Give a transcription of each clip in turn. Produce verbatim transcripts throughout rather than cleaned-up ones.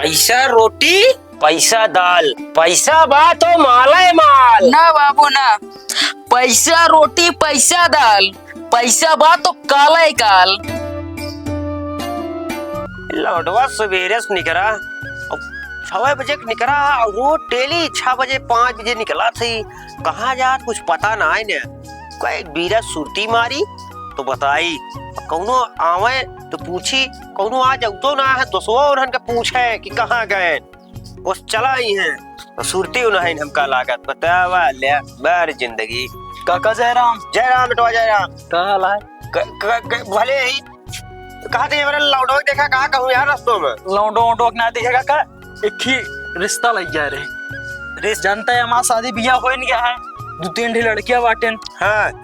पैसा रोटी, पैसा दाल, पैसा बा तो माले माल। ना बाबू ना, पैसा रोटी, पैसा दाल, पैसा बा तो काले काल। लौंडवा सुबेरे से निकरा, अब छवे बजे के निकरा, और रोज डेली छह बजे, पाँच बजे निकला थी। कहाँ जात, कुछ पता ना है ने। कोई बीरा सुरती मारी तो बताई, कौनो आवे तो पूछी, कौनो आज अवतो ना है, दोस्तवा उन्हन के पूछे कि कहाँ गए, बस चला ही हैं। तो सुरती उन्हन हमका लागत, बतावा ले बार जिंदगी। काका जयराम। जयराम बेटवा, जयराम। का हाल है? क-, क-, क-, भले ही। तो कहा थे, हमारे लौंडो के देखा, कहा कहूँ यार रस्तों में? लौंडो वोंडो के ना देखेगा का? एक ही रिश्ता लग गया रे। रिस-, जानता है, हमारा शादी बियाह होइन गया है, दो तीन ठी लड़कियां बाटेन। हाँ।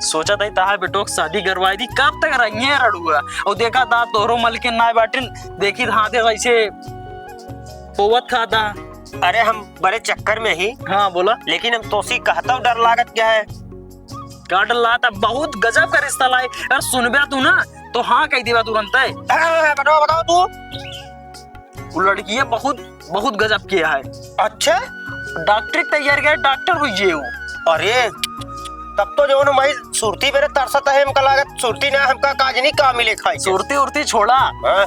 सोचा था, तहार बेटो के शादी करवाई दी, कब तक रही है रड़ुआ? और देखा था, तोहरो मलकिन ना बाटेन, देखी था, कैसे पोवत खाता। अरे, हम बड़े चक्कर में ही। हाँ, बोला। लेकिन हम तोसी कहता डर लागत क्या है? का डर लागत? बहुत गजब का रिश्ता लाई। अरे, सुनबे तू ना, तो हाँ कह देबा तुरंत है। हाँ, हाँ, हाँ, बताओ, बताओ तू। वो लड़की है, बहुत, बहुत गजब की है। अच्छा? डॉक्टरी की तैयारी करे, डॉक्टर हुई जे वो। अरे, तब तो जौन हमारी सुरती मेरे तरसत है, हमका लागत सुरती ना, हमका काज नहीं काम मिले खाई के। सुरती उरती छोड़ा। हाँ?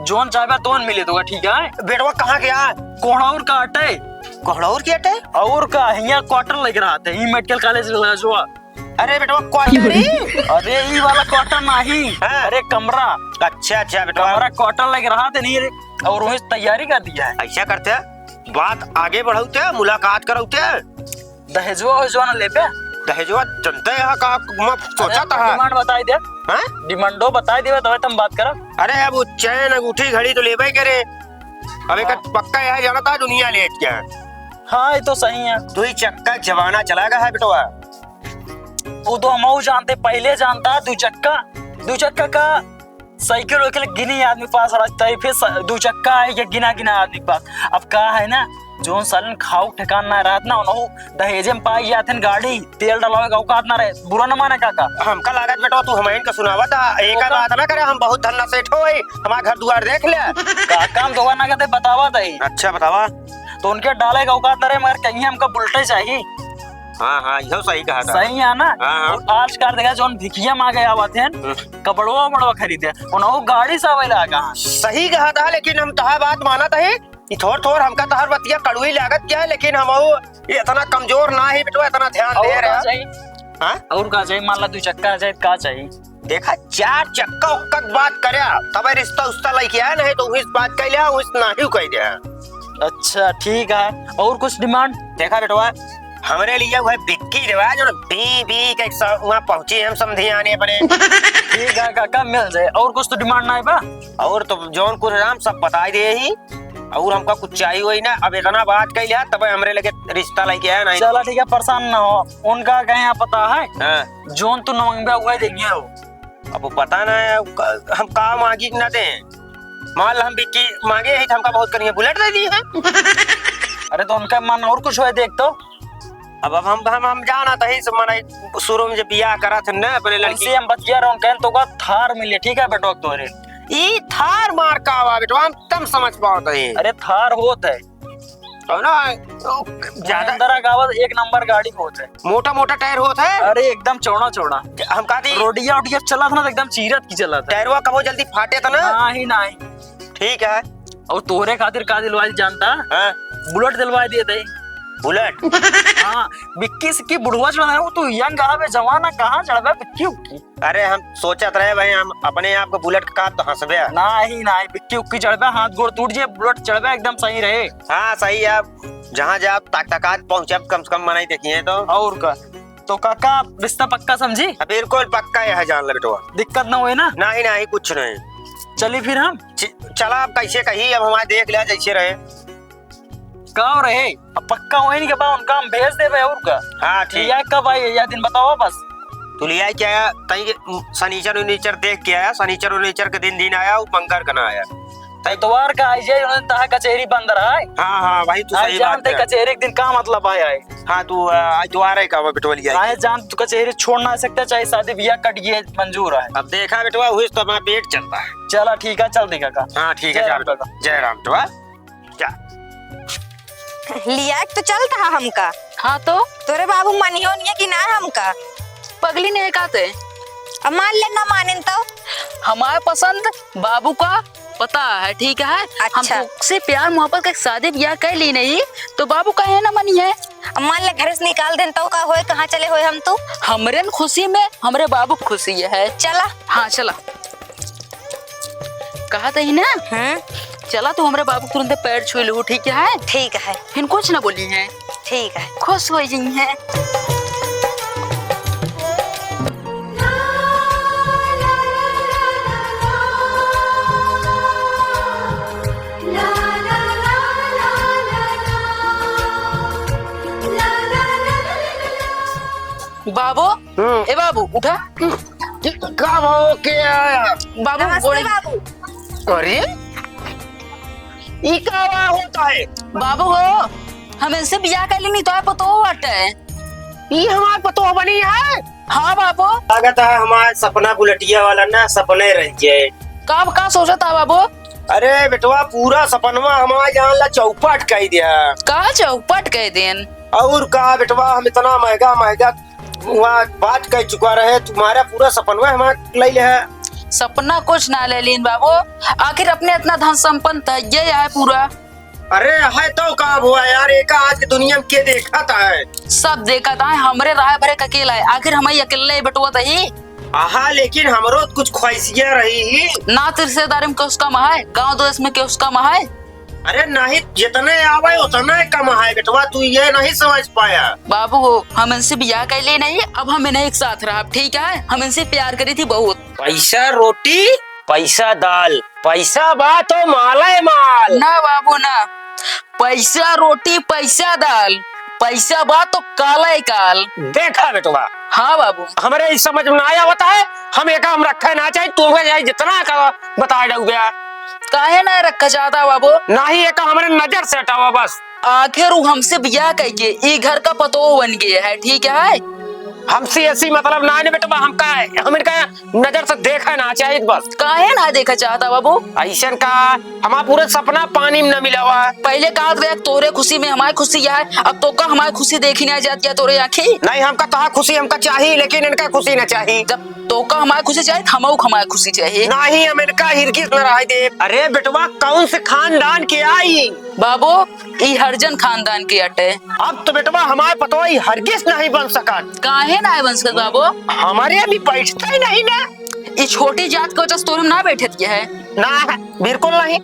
जौन चाहबा तौन मिले तो, ठीक है? बेटवा कहाँ गया? कोहड़ौर का अटे। कोहड़ौर के अटे? और का, हियाँ क्वार्टर लेके रहते हैं, ई मेडिकल कॉलेज लगा जो। अरे बेटवा, क्वार्टर ही? अरे, ई वाला क्वार्टर नहीं। हाँ। अरे, कमरा। अच्छा, अच्छा, बेटवा। कमरा क्वार्टर लेके रहते नहीं रे, और वहीं तैयारी कर दिया है। ऐसा करते हैं, बात आगे बढ़ौते, मुलाकात करौते। दहेजवा वहेजवा ना लेबे? दहेजवा जनते है का, मैं सोचा अरे, था। डिमांड बताई दे। हाँ? डिमांडो बताई देबे, तबे तुम बात करब। अरे, अब वो चैन, अंगूठी, घड़ी तो लेबे करे। अब एक हाँ। पक्का यह जाना था, दुनिया ले क्या। हाँ, ये तो सही है। दुई चक्का जमाना चला गया है बेटवा। वो तो हम जानते, पहले जानता, दू चक्का, दू चक्का का साइकिल वाइकिल गिनी आदमी पास रहता है, फिर स-, दू चक्का है, ये गिना गिना आदमी पास। अब का है ना, जोन सालन खाओ ठिकान ना रहत ना, उन्हों दहेजे में पाई जात हन गाड़ी, तेल डलावे का औकात ना रहे, बुरा न माने काका। हमका लागत बेटा, तू हमैन का सुनावा था, एक ओका- बात ना करे, हम बहुत धन्ना सेठ होई, हमार घर दुआर देख ले। काका हम दोवा ना कहते, बतावा था ही। अच्छा, बतावा। तो उनके डाले का औकात ना रहे, मगर कहीं हमका बुलेटे चाहिए। हाँ, हाँ, इहो सही कहा था। सही है ना? हाँ, हाँ। और आजकल देखा, जौन भिखिया मांगे आवत हैं, हम्म। कपड़वा उपड़वा खरीदे, उन्हों गाड़ी से आवे लागा। सही कहा था, लेकिन हम तहा बात मानत है कि थोर थोर हमका तहर बतिया कड़ुई लागत क्या है, लेकिन हम ये इतना कमजोर ना ही बेटवा, इतना ध्यान दे और रहा। का चाहिए? हाँ? और का चाहिए? मान ला दू चक्का चाहिए, का चाहिए? देखा, चार चक्का उक्का के बात करे, तबे रिश्ता उस्ता लेके आया, नहीं तो उही से बात कर लिया, उही से नाही कह दिया। अच्छा, ठीक है, और कुछ डिमांड? देखा बेटवा, हमरे लिए वह बिक्की देवा, जो बी बी के स-, वहाँ पहुँची हम समधी आने अपने। ठीक है काका, मिल जाए, और कुछ तो डिमांड ना है बा? और तो जौन कुछ राम सब बताई दे ही, और हमका कुछ चाहिए होई ना, अब इतना बात कह लिया, तब हमरे लगे रिश्ता लेके आया, नहीं चला ठीक है, परेशान ना हो, उनका कहीं पता है? हाँ। जौन तू न मंगबे, वही देंगे हो। अब वो पता ना है, क-, हम का मांगी कि ना दें। मान ला हम बिक्की मांगे ही तो हमका बहुत करिए, बुलेट दे दी है। अरे तो उनका मन और कुछ होए देख तो। अब, अब हम, हम, हम जाना था ही से मन शुरू में जब बियाह करा थे ना अपने लड़की। उनसे हम बतिया रहे, उनका तो का थार मिले, ठीक है बेटवा तोरे। ई थार मार का आवा बेटवा, हम तम समझ पावत है। अरे थार होत है। और ना, ओ, ज्यादा महिंद्रा का आवाज एक नंबर गाड़ी होत है। मोटा मोटा टायर होत है। अरे एकदम चौड़ा चौड़ा। हम कहा थी रोडिया उडिया चला था ना, तो एकदम चीरत की चला था। टायरवा कबो जल्दी फाटे था ना। नहीं, नहीं। ठीक है। और तोहरे खातिर का दिलवाई जानता? हाँ। बुलेट दिलवाई दिए थे। बुलेट? हाँ, बिक्की सिक्की बुढ़वा चढ़ा है, वो तो यंग आवे, जवाना कहाँ चढ़बे बिक्की उक्की? अरे हम सोचत रहे भाई, हम अपने आप को बुलेट का तो हंसबे। नाही, नाही, बिक्की उक्की चढ़बे, हाथ गोड़ टूट जाए, बुलेट चढ़बे एकदम सही रहे। हाँ, सही है। जहाँ जाब, तक तक आज पहुँचब, कम से कम मनई देखिए तो। और का? तो काका, रिश्ता पक्का समझी? हाँ, बिल्कुल पक्का है, जान ले बेटवा। दिक्कत ना होए ना? नाही, नाही, कुछ नहीं। चली फिर हम? च-, चला, अब कैसे कही, अब हमारे देख लिया जैसे रहे। का रहे? अब पक्का होइन के बाद उनका हम भेज देबे, और का? हाँ, ठीक। लिया कब आई, या दिन बतावा बस। तू लिया क्या? तई सनीचर उनीचर देख के आया, सनीचर उनीचर के दिन, दिन आया, वो मंगर का ना आया। तै इतवार का आई जाए, उन्हें तहा कचेहरी बंद रहा है। हाँ, हाँ, वही तू आई सही बात जानते है। कचेहरी एक दिन का मतलब आया है। हाँ, तू, आ, इतवार है का वो बिटवलिया है? आए जान तू कचेहरी छोड़ ना सकते, चाहे शादी बियाह कट गए, मंजूर है। अब देखा बेटवा, हुई तो हमारा पेट चलता है। चला ठीक है, चल देखा का। हाँ, ठीक है, जय जा राम बेटवा। काका। जय राम बेटवा। जा। लिया एक तो चलता है हमका। हाँ तो? तोरे बाबू मनियो नहीं है कि ना हमका? पगली नहीं है का ते? अब मान ले ना मानेन तो? हमारे पसंद बाबू का पता है, ठीक है? हम अच्छा। तुझसे प्यार मोहब्बत का शादी ब्याह कर ली नहीं, तो बाबू काहे ना मनी है? अब मान ले घरे से निकाल देन तो का होए, कहाँ चले होए हम तो? हमरे न खुशी में, हमरे बाबू की खुशी है। चला। हाँ, चला। कहा तही ना? हम्म। चला, तू हमरे बाबू के तुरंते पैर छू लू, ठीक है? ठीक है। फिर कुछ ना बोली है। ठीक है। खुश हो गई है। बाबू, हम्म। ए बाबू, उठा। का भाव के आया? बाबू, नमस्ते गोड़े बाबू। अरे, ई का आवाज होता है? बाबू हो, हम इनसे बियाह कर लेनी तो है पतोह बाटे। ई हमार पतोह बनी है? हाँ बाबू। लागत है हमार सपना बुलेटिया वाला ना सपने रह जाए। का, का सोचत है बाबू? अरे बेटवा, पूरा सपनवा हमार जान ला चौपट कई दिया। का चौपट कई देन? और का बेटवा, हम इतना महंगा महंगा वहाँ बात कह चुका रहे, तुम्हारा पूरा सपनवा हमार ले ले है। सपना कुछ ना ले लीन बाबू, आखिर अपने इतना धन संपन्न त ये है पूरा। अरे है तो का हुआ यार, एका आज के दुनिया में के देखत है? सब देखत है, हमरे राह भरे अकेला है, आखिर हम ही अकेले बेटवा तही। आहा, लेकिन हमरो कुछ ख्वाहिशियां रही ही। ना त रिश्तेदारी में केहू से कम है, गांव देश में केहू से कम है। अरे नहीं, जितने आवे उतने कम है बेटवा, तू ये नहीं समझ पाया। बाबू हो, हम इनसे बियाह कर ले नहीं, अब हम इन्हें एक साथ रहब, ठीक है? हम इनसे प्यार करी थी बहुत। पैसा रोटी, पैसा दाल, पैसा बा तो माले माल। ना बाबू ना, पैसा रोटी, पैसा दाल, पैसा बा तो काले काल। देखा बेटवा। हाँ बाबू। हमरे इस समझ में ना आवत है, हम एका हम रखे ना चाही, तू हमें चाहे जितना का बता डउबे। काहे ना रखा चाहता बाबू? नाही, एका हमरे नजर से हटावा बस। आखिर उ हमसे बियाह कइके ई घर का पतोह बन गए है, ठीक है? हमसे ऐसी मतलब ना है ना बेटवा, हमका, हम इनका नजर से देखा ना चाहित बस। काहे ना देखा चाहता बाबू? अइसन का हमार पूरे सपना पानी में न मिलावा। पहले कहत रहे तोहरे खुशी में हमार खुशी है, अब तोका हमार खुशी देखी ना जात या तोरे आँखी? नहीं, हमका तोहार खुशी हमका चाही, लेकिन इनका खुशी ना चाही। जब तोका हमार खुशी चाही, त हमहू क हमार खुशी चाही। नहीं, हम इनका हिरगिस न रहे देब। अरे बेटवा, कौन से खानदान के आई? बाबू, ई हरिजन खानदान के अटे। अब तो बेटवा हमार पतोह ई हरगिज नहीं बन सकत। काहे नाहीं बन सकत बाबू? हमरे भी बैठते ही नहीं ना। ई छोटी जात के वजह से तोरे में ना बैठत के है? ना, बिल्कुल नहीं।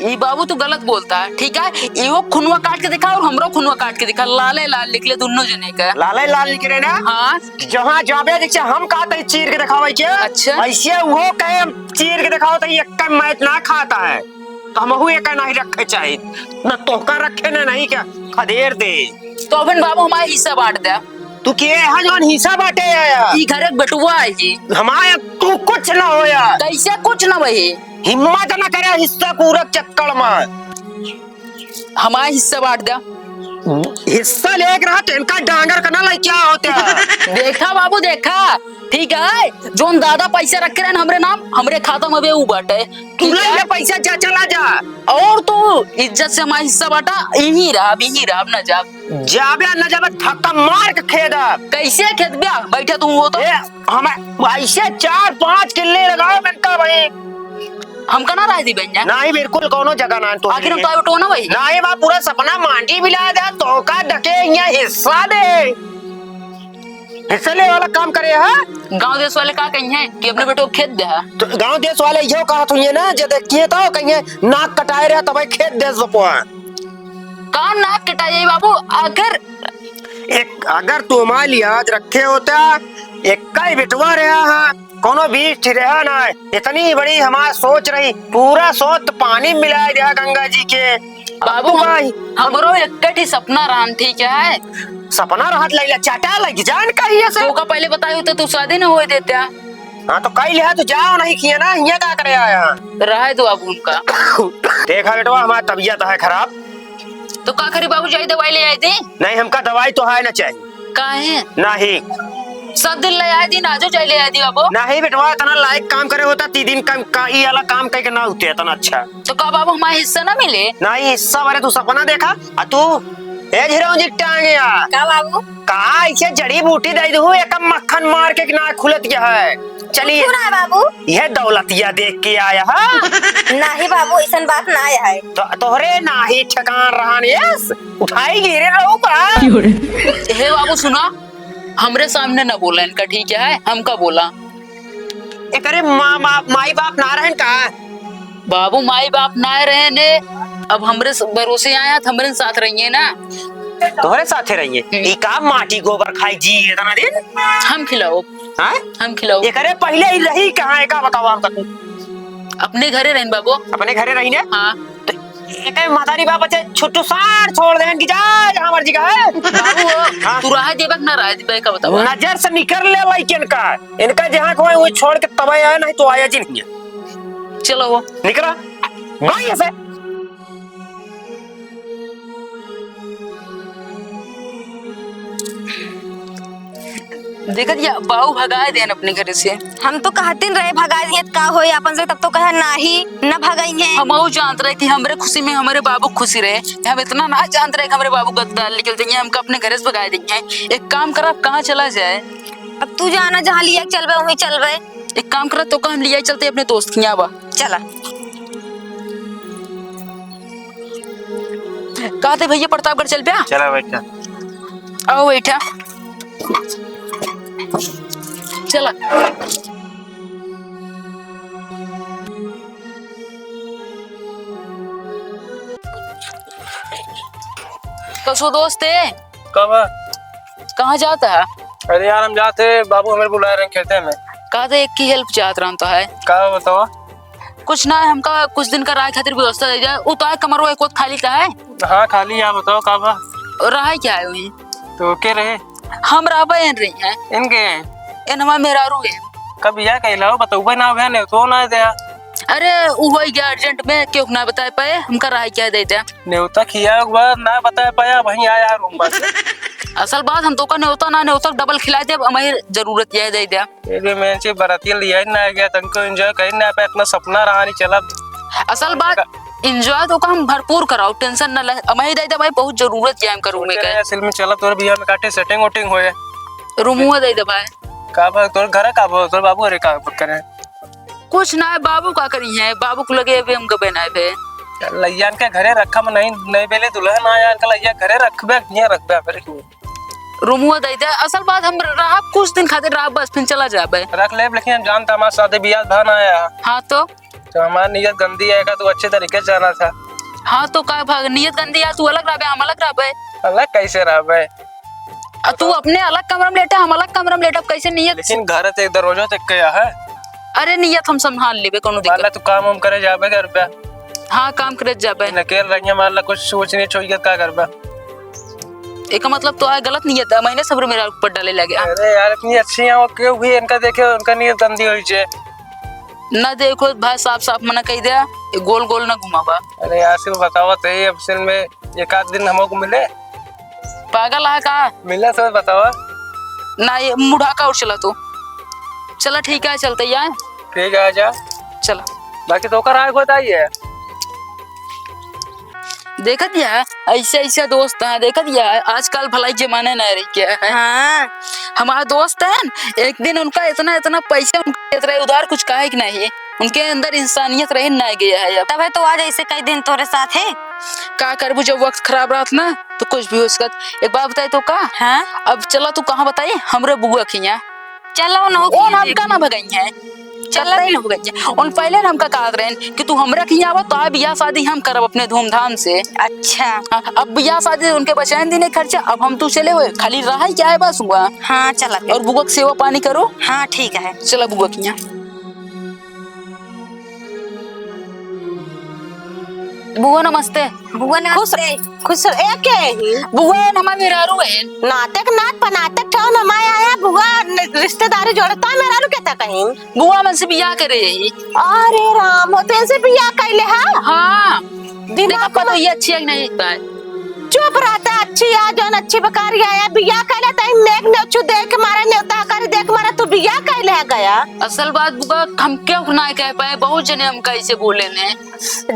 ई बाबू तू गलत बोलता है, ठीक है? इहो खूनवा काट के दिखा और हमरो खूनवा काट के दिखा, लाले लाल निकले दोनों जने का। लाले लाल निकले ना? हाँ। जहाँ जाबे जैसे हम कहते हैं चीर के दिखावे के, अच्छा। ऐसे वो कहे हम चीर के दिखाओ तो ये एक मैच ना खाता है। तो हमहू एका नहीं रखे चाहित, न तोहका रखे, न नहीं क्या खदेर दे। तो अबहिन बाबू हमार हिस्सा बाँट द्या। तू के है जौन हिस्सा बाँटे आया? ई घर एक बेटुआ है जी। हमार तू कुछ न होया। कैसे कुछ न भई? हिम्मत न करे हिस्सा पूरा चक्कर में। हमार हिस्सा बाँट द्या। हिस्सा लेके रहा तो इनका डांगर का ना लइका होता। देखा बाबू, देखा, ठीक है, जौन दादा पैसा रखे रहे हमरे नाम, हमरे खाता में अबे उ बाटे। तू ठीक ले है? ले पैसा, जा, चला जा। और तू इज्जत से हमार हिस्सा बाँटा, यहीं रहा, अब यहीं रहा, अब ना जा। जाबे ना जाबे, धक्का मार के खेदब। कैसे खेदब्या? बैठे तू हो तो। ए, हमें ऐसे चार पाँच किल्ले लगाओ बनता भाई। हमका ना रह दी बहन जा। नहीं, बिल्कुल कोनो जगह ना तो आखिर हम नहीं। तो आए उठो ना भाई। नहीं बा, पूरा सपना मांडी मिला दे, तोका डके यहाँ हिस्सा दे। हिस्सा ले वाला काम करे है। गांव देश वाले का कही हैं कि अपने बेटो को खेत दे है। तो गांव देश वाले यो कहत हुई है ना, जे देखिए तो कही है, नाक कटाए रहे तब खेत दे बपुआ। का नाक कटाए बाबू? आखिर एक, अगर तू हमार लिहाज रखे होता, एक का ही बेटवा रहा है, कोनो बीस ठी रहा ना। इतनी बड़ी हमार सोच रही, पूरा सोच तो पानी में मिला दिया गंगा जी के। बाबू, अब तू हम, का ही हमरो एक ही सपना रहन, ठीक है? सपना रहत लैला, चाटा लग जान कहिए से। तोका पहले बताई होते तो शादी न होए देता। हाँ, तो कई लिहा, तू जाओ, नहीं किया ना, हियाँ का करे आया? रहे दो अब उनका। देखा बेटवा, हमार तबियत है खराब। तो का करी बाबू, जाई दवाई ले आई दी? नहीं, हमका दवाई तो है ना चाहिए। काहे? नहीं। सब दिन ले आई दी ना, जो जाई ले आई दी बाबू। नहीं बेटवा, इतना लायक काम करे होता, ती दिन का, का, ई वाला काम कई के ना होते इतना अच्छा। तो का बाबू, हमारा हिस्सा ना मिले? नहीं, हिस्सा बारे तू सपना देखा, आ तू, ए झिरौंजी टांगे आ। का बाबू? का इसे जड़ी बूटी दे दू, एक मक्खन मार के ना खुलत के है। चलिए। क्यों ना है बाबू? ये दौलतिया देख के आया है। नहीं बाबू, ऐसन बात ना है। तो तोहरे नाही ठिकान रहन, यस, उठाई गिरे रहू का? हे बाबू सुना, हमरे सामने ना बोला इनका, ठीक है? हमका बोला। एकरे माँ बाप, माई बाप ना रहन का? बाबू, माई बाप ना रहे ने, अब हमरे स-, भरोसे आया, तो हमरे साथ रहिए ना। तोहरे साथे रहिए? हम्म। ई का माटी गोबर खाई जी इतना दिन? हम खिलाओ। हाँ? हम खिलाओ। एकरे पहिले ही रही कहाँ, एका बताओ हमका तू? अपने घरे रहिन बाबू। अपने घरे रही ने? हाँ। तो एके मतारी बाप अच्छे छुट्टू सार छोड़ देन कि जा, जहाँ मर्जी का है। बाबू, हाँ। तू रहा देबक ना रहा देबक, का बताओ? नजर से निकर ले लइकन का। इनका जहाँ को है, वही छोड़ के तब आया, नहीं तो आया जी नहीं। चलो वो। निकला। भाई ऐसे। देखत या बाऊ भगाए देन अपने घरे से। हम तो कहतिन रहे भगाए दिए, का होई आपन से, तब तो कहे नाही, न भगाई है। हम अउ जानत रहे कि हमरे खुशी में हमरे बाबू खुशी रहे। हम इतना ना जानत रहे कि हमरे बाबू गद्दार निकलते हैं, हमका अपने घरे से भगाए देंगे। एक काम कर, आप कहाँ चला जाए? अब तू जाना, जहाँ लिया के चलबे, वहीं चलबे। एक काम करा, तोका हम लिया चलते अपने दोस्त के यहाँ बा। चला। कहते भैया प्रतापगढ़ चल प्या? चला बैठा। आओ बैठा। चला। कसो दोस्त है? कब? कहाँ जाता है? अरे यार, हम जाते, बाबू हमें बुलाए रहे खेते में। कहा था एक की help चाहत रहन तो है। का बताओ? कुछ ना, हमका कुछ दिन का राय खातिर व्यवस्था दे जाए। उ तो है कमरवा एक वक्त खाली का है। हाँ, खाली है, बताओ का बा? रहा क्या है वहीं? तो के रहे? हम रहबे एन रही हैं। इनके? एन हमार मेहरारू है। कब या कहला हो, बतौबे ना हुआ, नहीं तो ना दे। अरे, उ होई गया urgent में, क्यों ना बताए पाए, हमका रहा क्या दे दे। नेवता खिया एक बार ना बताए पाया, वहीं आया रूम पर। असल बात हम तोका नेवता ना नेवता double खिला देब, हमारी जरूरत यह दे दे। ये भी मैं चे बरातियन लिया ही ना गया, तनको enjoy कहीं ना पे, अपना सपना रहा नहीं चला। असल बात का- enjoy तोका हम भरपूर कराओ, tension ना ले, हमारी दे दे भाई, बहुत जरूरत है हमका रूम में सोचे का। रहे असल में चला तोर भैया में काटे setting वोटिंग होए। रूमुआ दे दे भाई। का भाई तोर घर का भाई, तोर बाबू अरे का करे? कुछ ना है, बाबू का करी है, बाबू को लगे अभी हम गबे ना है। लइयान के घरे रखा में नहीं, नहीं बेले दुल्हन आया, इनका लइया घरे रखबे, हियां रखबे, फिर हियां। रूमुआ दे दे, असल बात हम रहा कुछ दिन खातिर रहा बस, फिर चला जाबे। रख ले, लेकिन हम जानता हमारे साथे बियाह धान आया। हाँ तो? तो हमारी नीयत गंदी है, का तू अच्छे तरीके से जाना था। हाँ तो का भाग, नीयत गंदी है, तू अलग रहबे, हम अलग रहबे। अलग कैसे रहबे? आ, तू अपने अलग कमरा में लेटा, हम अलग कमरा में लेटा, अब कैसे नियत? लेकिन घर ते दरवाजा तक के है। अरे नियत हम संभाल लेबे, कोनो दिक्कत। मान ला तू काम वाम करे जाबे घर पे। हाँ, काम करे जाबे। अकेल रहिए, मान ला कुछ सोच नहीं छोइए, का करबे? एका मतलब तो आ गलत नियत है, मैंने सब्र मेरा ऊपर डाले लगे। अरे यार, इतनी अच्छी है वो, क्यों हुई इनका देखे, उनका नियत गंदी हुई छे। ना देखो भाई, साफ साफ मना कही दे, ये गोल गोल ना घुमावा। अरे यार, सिर्फ बतावा तो ये, अब सिर में एक आध दिन हमको मिले। पागल है का? मिला तो बतावा। ना, ये मुढ़ा का और चला तू। चला ठीक है, चलते यार। ठीक है, आजा। चला। बाकी तो ओकर आए खुद आई है। देखत या, ऐसे ऐसे दोस्त हैं, देखत या, आजकल भलाई जमाने ना रही क्या है। हाँ। हमारा दोस्त है, एक दिन उनका इतना, इतना पैसा उनका देत रहे उधार, कुछ काहे कि नहीं, उनके अंदर इंसानियत रही ना गया है अब। तबे तो आज ऐसे कई दिन तोरे साथ है। का करबू, जब वक्त खराब रहत ना, तो कुछ भी हो सकत। एक बात बताई तो का? हाँ? अब चला, तू कहाँ बताई? हमरे बुआ के यहाँ। चलो ना, ओ, हमका ना भगाई है। चलो। कतई ना भगाई है। उन पहले ना हमका कहत रहन कि तू हमरा के यहाँ आवा, तो बियाह शादी हम करब अपने धूमधाम से। अच्छा। हाँ, अब बियाह शादी उनके बचाइन दिन खर्चा, अब हम तू चले हुए, खाली रहा क्या है बस हुआ। हाँ, चला। और बुआ के सेवा पानी करो। हाँ, ठीक है। चला बुआ के यहाँ। बुआ नमस्ते। बुआ खुश, नमस्ते। खुश रह, ए के ही? बुआ, हमार मेहरारू है। नाते क नात पनाते क ठेउ न माय आया, बुआ न-, रिश्तेदारी जोड़ता मेहरारू के तक कहीं। बुआ मन से बियाह करे ही। अरे राम, हो तो इनसे बियाह कैले हा? हाँ। दिमाग देखा पता को ये अच्छी है कि नहीं है? चुप रहता, अच्छी आ, जौन अच्छी बेकार आया, बियाह कैले तहीं नेक नेउचू देख मारे, नेवता हकारी देख मारे, तू बियाह कैले हा गया? असल बात बुआ, हम क्यों ना कह पाए, बहुत जने हमका ऐसे बोले ने।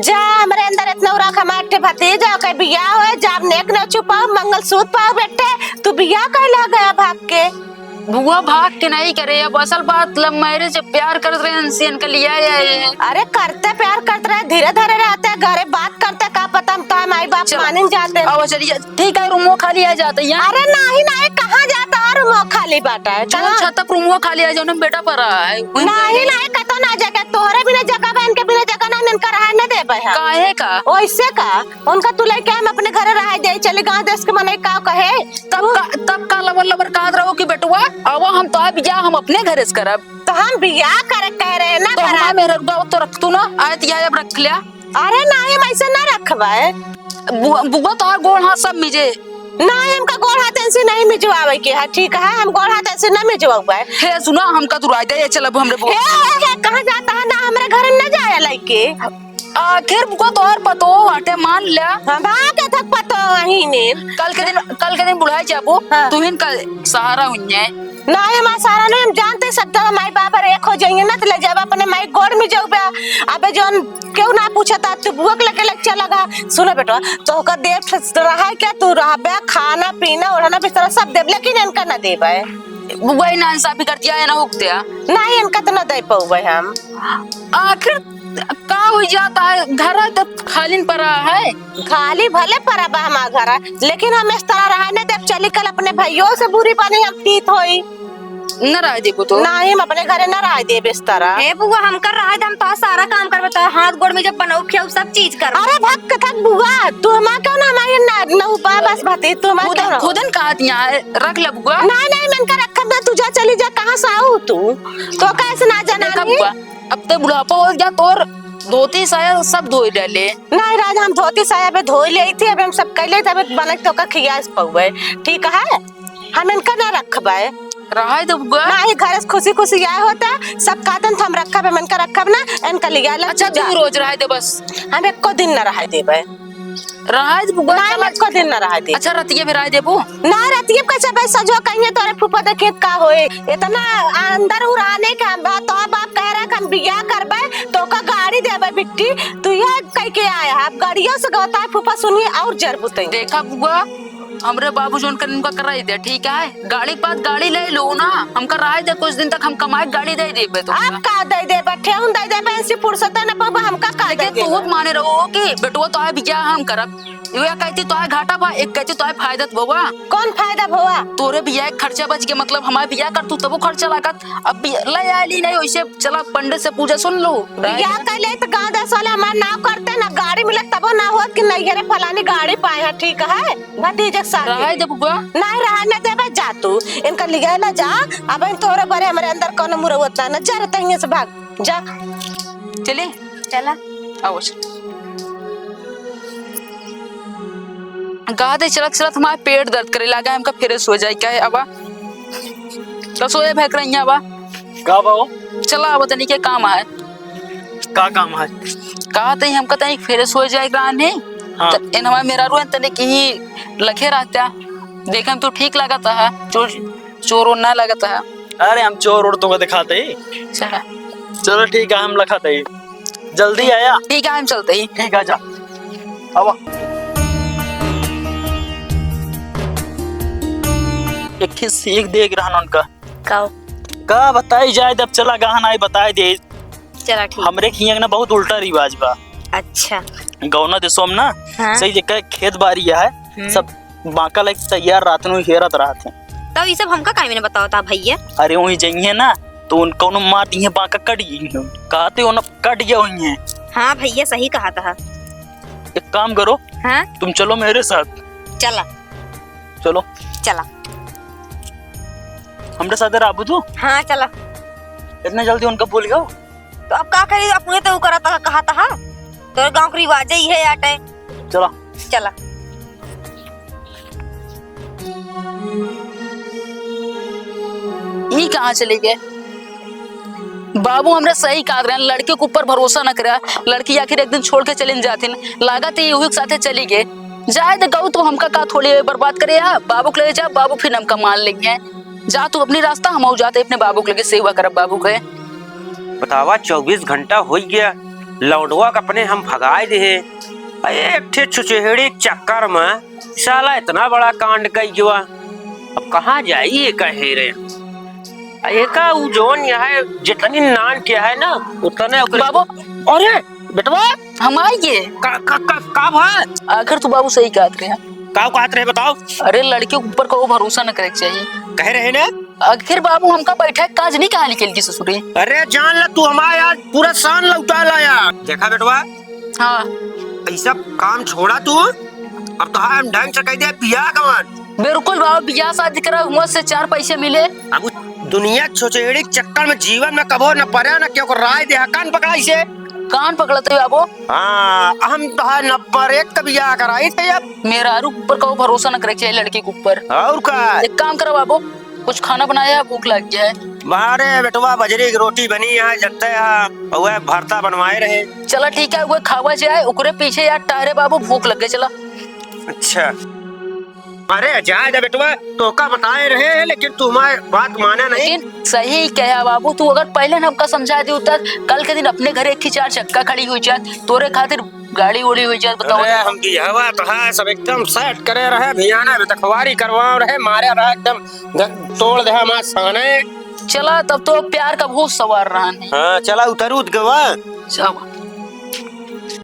जा, हमरे अंदर इतना उराख, हमार ठे भतीजा, ओके बियाह होए, जाब नेक नेउचू पाओ, मंगलसूत्र पाओ बेटे, तू बियाह कैले हा गया भाग के? बुआ भाग के नहीं करे, अब असल बात love marriage, प्यार करत रहे, अनसियन के लिए आए हैं। अरे करते प्यार करते रहे, धीरे धीरे रहते, घरे बात करते, का पता हम तो माई बाप चलो। मानिन जाते। अब चलिए, ठीक है, रूमो खाली आ जाते हैं। अरे नहीं, नहीं, कहाँ जाता है रूमो खाली बाटा है, जौन कहाँ? छत तक रूमो खाली है, जौन हम बेटा पर रहा है, वहीं नहीं, नहीं, कतो ना जगह, तोहरे बिना जगह बा, इनके बिना जगह ना, इनका रहा न देबे है। काहे का? वैसे का? उनका तू लेके हम अपने घरे रहा दे, चली गाँव देश के मनई का कहे? तब का, तब का लबर लबर कहत रहो कि बेटुआ, आवा हम तोहार बियाह हम अपने घरे से करब। तो हम बियाह करे कह रहे ना, तो हमार मेहररुआ तो रख तू ना, आयत या अब रख लिया। अरे नाहीं, हम ऐसे ना रखबे। बुआ, बुआ तोहार गोड़ हाथ सब मिजे। नाहीं, हमका गोड़ हाथ ऐसे नहीं मिजवावे के है, ठीक है? हम गोड़ हाथ ऐसे ना मिजवावे। हे सुना, हमका तू राय दे, ये चलब हमरे बुआ। हे, हे, हे, कहाँ जाता है ना, हमरे घर न जाए लइके। आखिर बुआ तोहर पतोह बाटे, मान ल्या। हाँ, बात है थक पतोह वही ने। कल के दिन, कल के दिन बुढ़ाई जाबू, हाँ। तुहिन का सहारा हुई है। नाहीं, हमार सहारा नहीं, हम जानते सब तो माई बाप एक हो जाइए ना, तो ले जाब अपने माई गोड़ में जाबे। अबे जौन केहू ना पूछता, तू बुआ के लेके ले चला गा। सुनो बेटवा, तोहका देख रहा है क्या, तू रहबे, खाना पीना, ओढ़ना बिस्तरा सब देब, लेकिन इनका ना देबे। बुआ ही नाइंसाफी करती है, ना हुकते हैं। नाहीं, इनका तो ना दे पउबे हम। आखिर का हो जाता है, घर है तो खाली पड़ा है। खाली भले पड़ा बा हमार घर, लेकिन हम इस तरह रहा न देब। चली कल अपने भइयो से बुरी बनी हम तीत होई। न रह देबू तो? नाहीं, हम अपने घरे न रह देब इस तरह। हे बुआ, हमका रह दे, हम तो सारा काम करबे, तो हाथ गोड़ में जब बनाऊ खियाऊ सब चीज करबे। अरे भक थक बुआ, तू हमार क्यों ना हमारे ना, ना बा-, बस भाती, तू हमार खुदन, क्यों ना? खुदन कहत यहाँ है, रख ले बुआ। नाहीं, नाहीं, मैं इनका रखब ना, तू जा, चली जा, कहाँ से आऊ तू? तो कैसे ना जाना देखा नहीं? बुआ, अब ते बुढ़ापा हो गया, तोर धोती साया सब धोई डाले। नाहीं राज, हम धोती साया भी धोई लेई थी, अबे हम सब कइ लेई थी, अबे बनक तोका खियास पउबे, ठीक है? हम इनका ना रखबे। रहाई दे बुआ। नाहीं, घर से खुशी खुशी आए होता, सब कहतन तो हम रखब, हम इनका रखब ना, इनका लिया ले अच्छा, तू जा। तू रोज रहाई दे बस। हम एको दिन ना रहाई देबे। रहाई दे बुआ, नाहीं, चला। हम एको दिन ना रहाई देबे। अच्छा, रतिया भी रहाई देबू? ना, रतिया कैसे भाई सजो कहिए तोरे फूफा देखिए का होए। इतना अंदर उड़ाने के हम, तो बाप कह रहा कि हम बियाह करबे, तोका गाड़ी देबे बिट्टी, तू यह कह के आया है, अब गाड़ियों से गवता है फूफा सुनिए और जरबुते। देखा बुआ, हमरे बाबू जौन कर उनका कराई दे, ठीक है? गाड़ी के बाद गाड़ी ले लो ना, हमका रहाई दे कुछ दिन तक, हम कमाई गाड़ी दे देबे तो। आप का दे देबे? ठेहुन दे देबे, ऐसी फुर्सत न पाबा, हमका का दे लेकिन देबे? तू माने रहो कि बेटुआ तो आए बियाह हम करब, ये कहती तो आए घाटा बा, एक कहती तो आए फायदा तो बा। कौन फायदा भवा? तोरे बियाह के खर्चा बच गया, मतलब हमारे बियाह कर तू तबो खर्चा लागत, अब भी ले आए ली नहीं, वैसे चला पंडित से पूजा सुन लो। बियाह कर ले तो गाँव देश वाले हमार नाव करते ना, गाड़ी मिलत तबो ना होत कि नैहरे फलानी गाड़ी पाए हैं, ठीक है? भतीजे के साथ। रहाई दे बुआ। नहीं रहा न देबे, जा तू। इनका लिगाए ना जा। अब इन तोरे बरे हमरे अंदर कोनो मुरौत ना, ना जा रे, तहिए से भाग। जा। चली? चला। आओ, चल। गादे चलत चलत हमार पेट दर्द करे लागा, हमका fresh हो जाए, क्या है अब? रसोई भैक रही है अब। का बा हो? चला, अब तनी के काम है। का काम है? कहा तई हमका तनी fresh हो जाए के रहन है। हाँ। त इन हमार मेहरारू है, तनी कहीं लखे रहता। देखन तो ठीक लागत है, चोर, चोर ओर ना लागत है। अरे हम चोर ओर तोका दिखाते ही। चला। चलो ठीक है, हम लखाते ही। जल्दी आया। ठीक है, हम चलते ही। ठीक है, जा। आवा। एक ठे सीख देख रहन उनका। का? का बताई जाए, जब चला गहन आई बताई दे। चला ठीक। हमरे खियाँ के ना बहुत उल्टा रिवाज बा। अच्छा। गौना देशों में ना, हाँ। सही जगह खेत बारी है, हम्म। सब बांका लेके तैयार रात में हेरत रहत हैं। तो ये सब हमका काहे में बताओ ता भैया? अरे वहीं जइहे ना, तो उन कौनो मार दिए, बांका कट गई। कहते हो ना, कट गया वहीं है। हाँ भैया, सही कहा था। एक काम करो, हाँ? तुम चलो मेरे साथ। चला। चलो। चला। हमरे साथ रहबू तू? हाँ, चला। इतने जल्दी उनका भूल गयो? तो अब का करी, अपने तो उ करत हा, कहत हा। तोर गाँव के रिवाजे इहे आटे। चला। चला। ई कहाँ चले गए? बाबू हमरा सही कहत रहे, लड़की के ऊपर भरोसा न करा। लड़की आखिर एक दिन छोड़ के चलिन जाथिन, लागत है इहू के साथे चली गए। जाए दे गऊ, तू हमका का थोड़ी बर्बाद करे है। बाबू के ले जा, बाबू फिर हमका मान लेंगे। जा तू अपनी रास्ता, हम जाते अपने बाबू के लगे, सेवा करब बाबू के। बतावा, चउबीस घंटा होइ गया, लौंडवा के अपने हम भगाए दे हैं। अरे, एक ठे छुचेहड़ी के चक्कर में साला इतना बड़ा कांड कई गवा। अब कहाँ जाई एका हेरे? आ एका उ जौन यहाँ है, जितनी नान के है ना, उतने ओकरे बाबू। अरे, बेटवा। हम आई गए। का, का, का, का भा? आखिर तू बाबू सही कहत रहे। का कहत रहे बताओ? अरे, लड़की के ऊपर कबो भरोसा न करे के चाहिए। कहे रहे ना? आखिर बाबू हमका बैठा काज नहीं कहा निकल की ससुरी। अरे जान ला, तू हमारे आज पूरा शान लौटा लाया। देखा बेटवा, हाँ। ई सब काम छोड़ा तू, अब तो हम ढंग से कह दे बियाह गवन। बिल्कुल बाबू, बियाह शादी करा, हुआ से चार पैसे मिले। अब उ दुनिया के छोचेड़ी के चक्कर में जीवन में कबो न पड़ा, न केहू को राय दे, कान पकड़ा इसे। कान पकड़ते बाबू। हाँ, हम तो है नंबर एक का बियाह कराई थे अब। मेहरारू ऊपर कबो भरोसा न करे के चाहिए, लड़की के ऊपर। और का? एक काम करा बाबू, कुछ खाना बनाया, भूख लग गया है। बाहरे बेटवा, बजरी की रोटी बनी है, जत्ते है, वह भरता बनवाए रहे। चला ठीक है, वह खावा जाए, ओकरे पीछे यार टहरे बाबू, भूख लग गए, चला। अच्छा। अरे जाए दे बेटवा, तोका बताए रहे हैं, लेकिन तू हमारे बात माने नहीं। लेकिन सही कहा बाबू, तू अगर पहले न हमका समझा दी उतर, कल के दिन अपने घर एक ही चार चक्का खड़ी हुई जात, तोरे खातिर गाड़ी उड़ी हुई जात, बताओ। अरे हम बियाहवा तो है, सब एकदम सेट करे रहे, भियाना में तखवारी करवा रहे, मारे रहा एकदम ग-, तोड़ दे हमार साने। चला तब तो प्यार का भूत सवार रहा नहीं। हाँ, चला उतरू त गवा। चला।